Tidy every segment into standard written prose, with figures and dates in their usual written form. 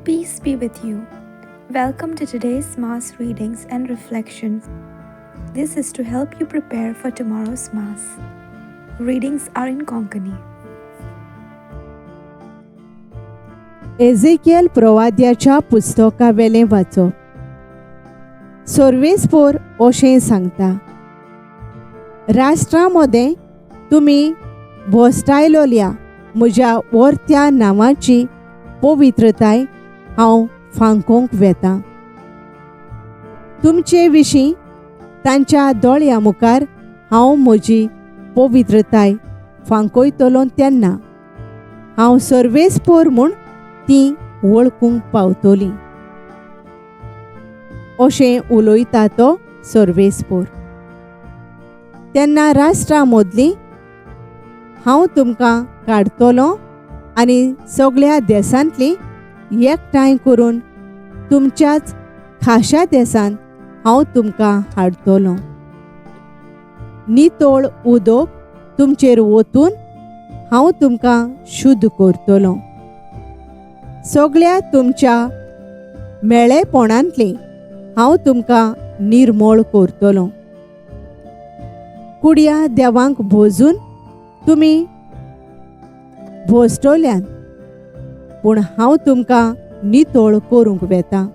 Peace be with you. Welcome to today's Mass readings and reflections. This is to help you prepare for tomorrow's Mass. Readings are in Konkani. Ezekiel प्रवाद्याच्या पुस्तकावेलें वाचप. सर्वेस्पोर अशें सांगता, राष्ट्रां मदें तुमी भोसटायलोल्या म्हज्या वर्त्या नांवाची पवित्रताय हांव फांकोवंक वेतां. तुमचे विशीं तांच्या दोळ्यां मुखार हांव म्हजी पवित्रताय फांकयतलो तेन्ना हांव सर्वेस्पोर म्हूण ती वळखूंक पावतली, अशें उलयता तो सर्वेस्पोर. तेन्ना राष्ट्रां मदलीं हांव तुमकां काडटलो आनी सगळ्या देशांतलीं एकठांय करून तुमच्याच खाशा देशांत हांव तुमकां हाडटलो. नितळ उदक तुमचेर ओतून हांव तुमकां शुद्ध करतलो. सगळ्या तुमच्या मेळेपणांतलीं हांव तुमकां निर्मळ करतलो. कुडया देवांक भोजून तुमी भोसटल्यान, पूण हांव तुमकां नितळ करूंक वेता.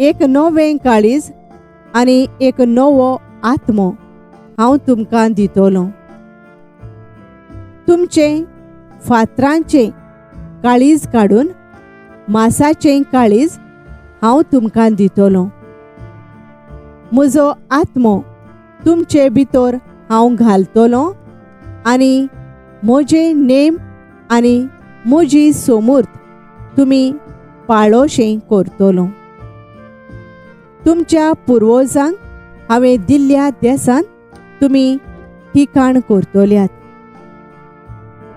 एक नवें काळीज आनी एक नवो आत्मो हांव तुमकां दितलो. तुमचें फातरांचें काळीज काडून मासाचें काळीज हांव तुमकां दितलो. म्हजो आत्मो तुमचे भितर हांव घालतलो आनी म्हजे नेम आनी म्हजी सोमूर्त तुमी पाळोशें करतलो. तुमच्या पुर्वजांक हांवें दिल्ल्या देशांत तुमी ठिकाण करतल्यात.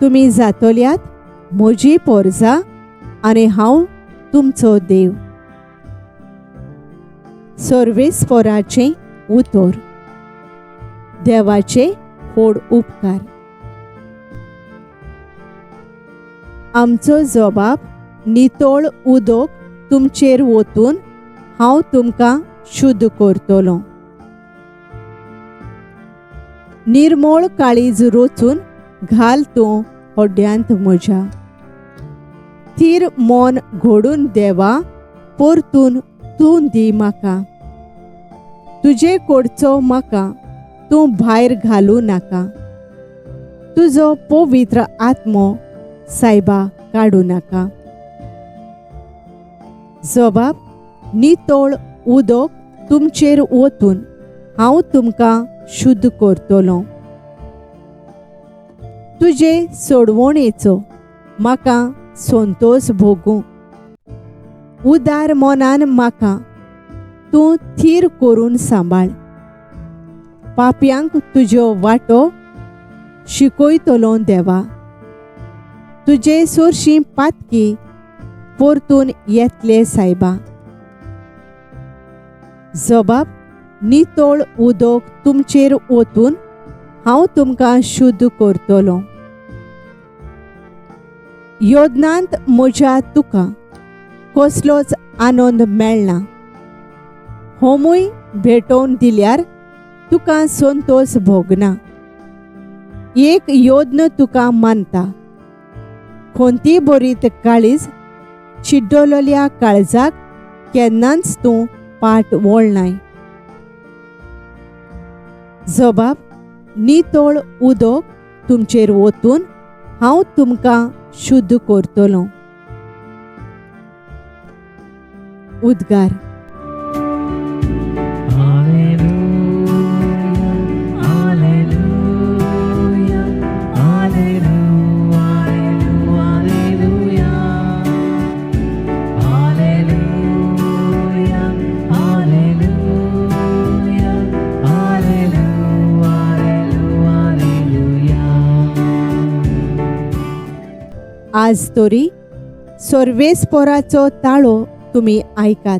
तुमी जातल्यात म्हजी पोरजा आनी हांव तुमचो देव. सर्वेस्पोराचें उतर. देवाचे व्हड उपकार. आमचो जबाब नितळ उदक तुमचेर ओतून हांव तुमकां शुद्ध करतलो. निर्मळ काळीज रोचून घाल तूं होड्यांत म्हज्या. थीर मन घडून देवा परतून तूं दी म्हाका. तुजे कडचो म्हाका तूं भायर घालूं नाका. तुजो पवित्र आत्मो सायबा काडूं नाका. जबाब नितळ उदक तुमचेर ओतून हांव तुमकां शुद्ध करतलो. तुजे सोडवणेचो म्हाका संतोष भोगूं. उदार मनान म्हाका तूं थीर करून सांबाळ. पापयांक तुज्यो वाटो शिकयतलो देवा. तुजे सोरशीं पातकी परतून येतले सायबा. जबाब नितळ उदक तुमचेर ओतून हांव तुमकां शुद्ध करतलो. योदनांत म्हज्या तुका कसलोच आनंद मेळना. होमूय भेटोवन दिल्यार तुका संतोष भोगना. एक योद्न तुका मानता. खंती बरीत काळीज चिड्डलोल्या काळजाक केन्नाच तूं पाट वळनाय. जबाब नितळ उदक तुमचेर ओतून हांव तुमकां शुद्ध करतलो. उद्गार. आज तरी सर्वेस्पोराचो ताळो तुमी आयकात.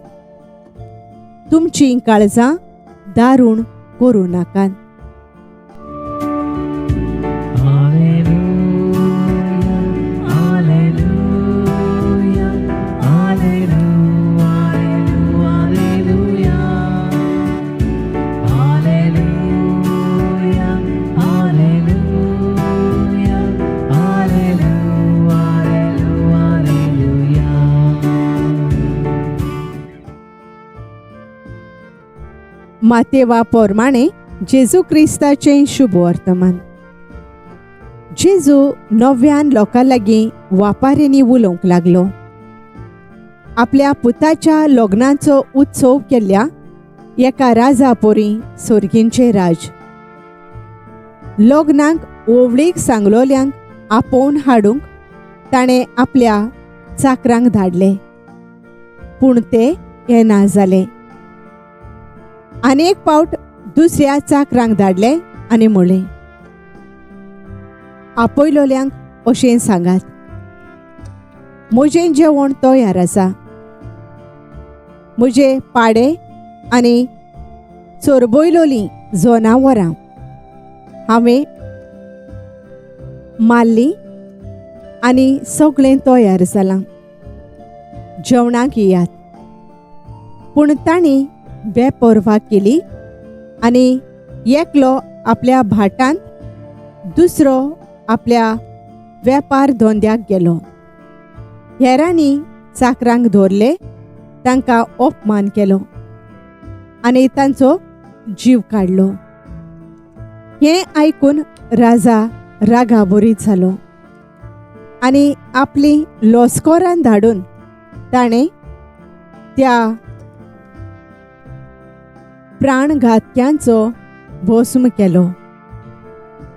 तुमचीं काळजां दारूण करूं नाकात. Alleluia, Alleluia, मातेवा पोरमाणे जेजू क्रिस्ताचें शुभ वर्तमान. जेजू नव्यान लोकां लागीं वापाऱ्यांनी उलोवंक लागलो. आपल्या पुताच्या लग्नाचो उत्सव केल्ल्या एका राजा पोरी सोर्गींचें राज. लग्नाक ओवळीक सांगलोल्यांक आपोवन हाडूंक ताणें आपल्या चाकरांक धाडले, पूण ते येना जाले. आनी एक पावट दुसऱ्या चाकरांक धाडले आनी म्हणलें, आपयलोल्यांक अशें सांगात, म्हजें जेवण तयार आसा, म्हजे पाडे आनी चोरबयलोलीं जनावरां हांवें मारलीं आनी सगळें तयार जालां, जेवणाक येयात. पूण तांणी बेपर्वा केली आनी एकलो आपल्या भाटांत, दुसरो आपल्या वेपार धंद्याक गेलो. हेरांनी चाकरांक धरले, तांकां अपमान केलो आनी तांचो जीव काडलो. हें आयकून राजा रागाबरीत जालो आनी आपली लस्करान धाडून ताणें त्या प्राणघातक्यांचो भस्म केलो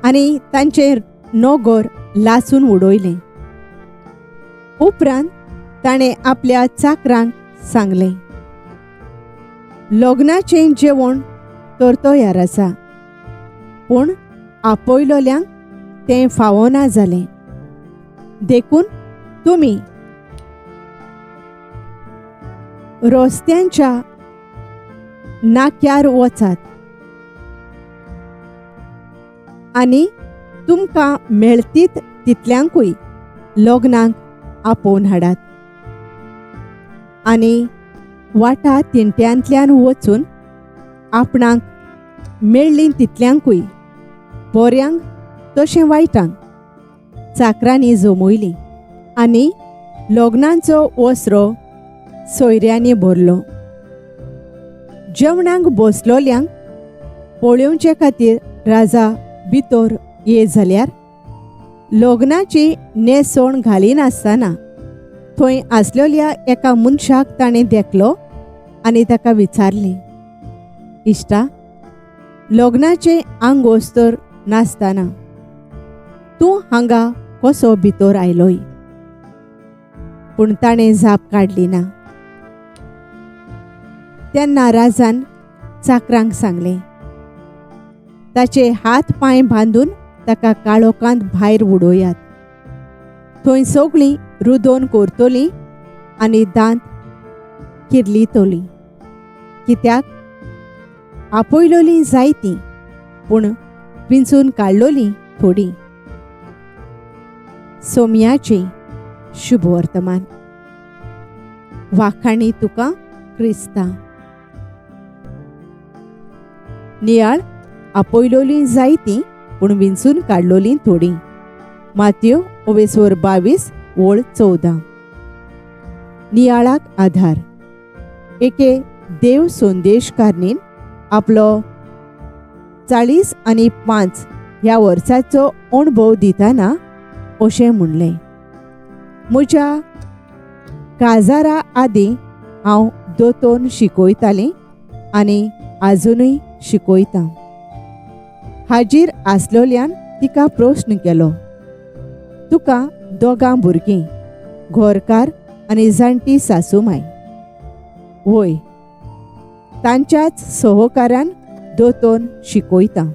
आनी तांचें नगर लासून उडयलें. उपरांत ताणें आपल्या चाकरांक सांगलें, लग्नाचें जेवण तर तयार आसा, पूण आपयलोल्यांक तें फावना जालें, देखून तुमी रस्त्यांच्या नाक्यार वचात आनी तुमकां मेळतीत तितल्यांकूय लग्नाक आपोवन हाडात. आनी वाटा तिंट्यांतल्यान वचून आपणाक मेळ्ळीं तितल्यांकूय, बऱ्यांक तशें वायटांक, चाकरांनी जमयलीं आनी लग्नाचो वसरो सोयऱ्यांनी भरलो. जेवणाक बसलोल्यांक पळोवचे खातीर राजा भितर ये जाल्यार लग्नाची न्हेसवण घालिनासतना थंय आसलेल्या एका मनशाक ताणें देखलो आनी ताका विचारलें, इश्टा, लग्नाचें आंगोस्तर नासतना तूं हांगा कसो भितर आयलोय? पूण ताणें जाप काडली ना. तेन्ना राजान चाकरांक सांगलें, ताचे हात पांय बांदून ताका काळोखांत भायर उडोयात, थंय सगळीं रुदोन करतलीं आनी दांत किर्लितलीं. कित्याक आपयलोलीं जायतीं, पूण विंचून काडलोलीं थोडीं. सोम्याचें शुभ वर्तमान. वाखाणी तुका क्रिस्ता. नियाळ आपयलोलीं जायतीं, पूण विंचून काडलोलीं थोडीं. मात्यो ओवेसवर 22 ओळ 14. नियाळाक आधार. एके देव संदेशकारणीन आपलो 40 आनी 5 ह्या वर्साचो अणभव दितना अशें म्हणलें, म्हज्या काजारा आदीं हांव दोतोन शिकयतालीं आनी आजुनूय शिकयतां. हाजीर आसलोल्यान तिका प्रश्न केलो, तुका दोगां भुरगीं, घरकार आनी जाणटी सासूमाय? वय, तांच्याच सहकारान दोतोन शिकयतां.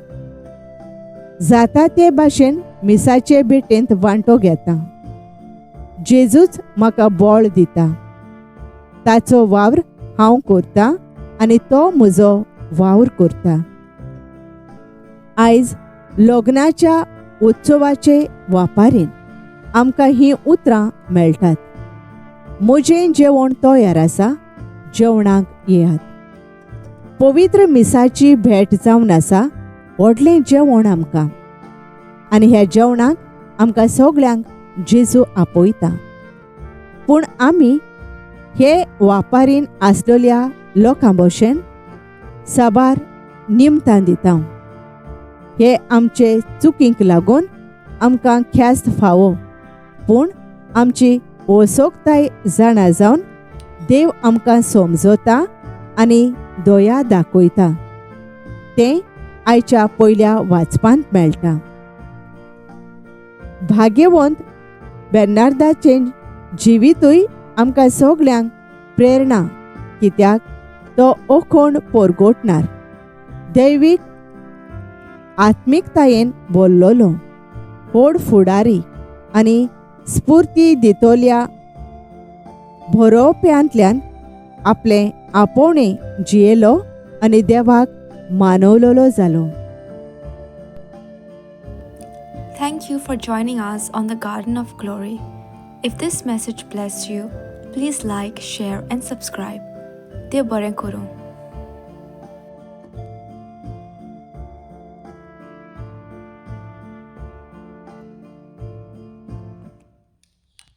जाता ते भाशेन मिसाचे भेटेंत वांटो घेता. जेजूच म्हाका बळ दिता, ताचो वावर हांव करतां आनी तो म्हजो वावर करता. आयज लग्नाच्या उत्सवाचे वापारेन आमकां हीं उतरां मेळटात, म्हजें जेवण तयार आसा, जेवणाक येयात. पवित्र मिसाची भेट जावन आसा व्हडलें जेवण आमकां, आनी ह्या जेवणाक आमकां सगळ्यांक जेजू आपयता. पूण आमी हे वापारीन आसलेल्या लोकां भशेन साबार निमतां दिता. हे आमचे चुकींक लागून आमकां ख्यास्त फावो, पूण आमची ओसोकताय जाणा जावन देव आमकां समजता आनी दया दाखयता. तें आयच्या पयल्या वाचपांत मेळटा. भाग्यवंत बेर्नार्दाचें जिवितूय आमकां सगल्यांक प्रेरणा, कित्याक तो ओखोण पोरगोटणार दैवीक आत्मिकतायेन बोल्लोलो व्हड फुडारी आनी स्फूर्ती दितोल्या बरोवप्यांतल्यान आपलें आपोवणें जियेलो आनी देवाक मानवलोलो जालो. Thank you for joining us on the Garden of Glory. If this message blessed you, please like, share, and subscribe. देव बरें करूं.